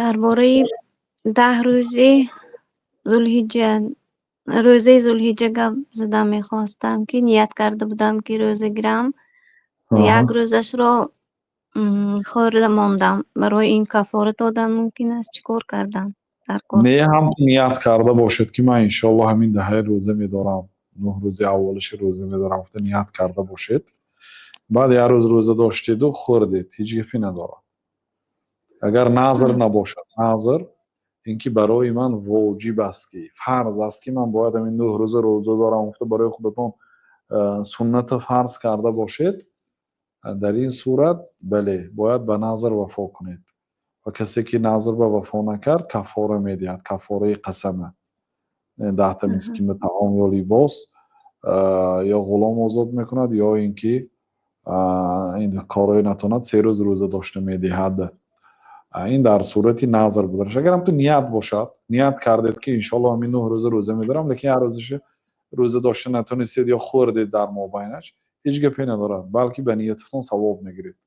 Дар бораи 10 рӯзи Зулҳиҷҷа, рӯзаи Зулҳиҷҷа гап задан мехостам, ки ният карда будам, ки рӯза гирам. Як рӯзашро хӯрда мондам. Барои ин каффора додан мумкин аст? Чӣ кор кардан дар кор? Не, ҳам ният карда бошед, ки ман иншоаллоҳ ҳамин даҳаи рӯза медорам, 9 рӯзи аввалиши рӯза медорам, гуфта ният карда бошед, баъд як рӯз рӯза доштеду хӯрдед, ҳеҷ гапе надорад, агар назр набошад. Назр ин ки барои ман воҷиб аст, ки фарз аст, ки ман бояд ҳамин 9 рӯза рӯза дорам, гуфта барои худатон сунната фарз карда бошед, дар ин сурат, бале, бояд ба назр вафо кунед. Ва касе ки назр ба вафо накард, каффора медиҳад, каффораи қасама: 10-та мискин ба таом ё либос, ё ғулом озод мекунад, ё ин ки ин корҳое натавонад, 3 рӯз рӯза дошта медиҳад. Ин дар сурати назр буданаш. Агар ҳам ту ният бошад, ният кардед, ки иншоаллоҳ ҳамин 9 рӯза рӯза медорам, лекин як рӯзаша рӯза дошта натонистед ё хӯрдед дар мобайнаш, ҳеҷ гапе надорад, балки ба ниятатон савоб мегиред.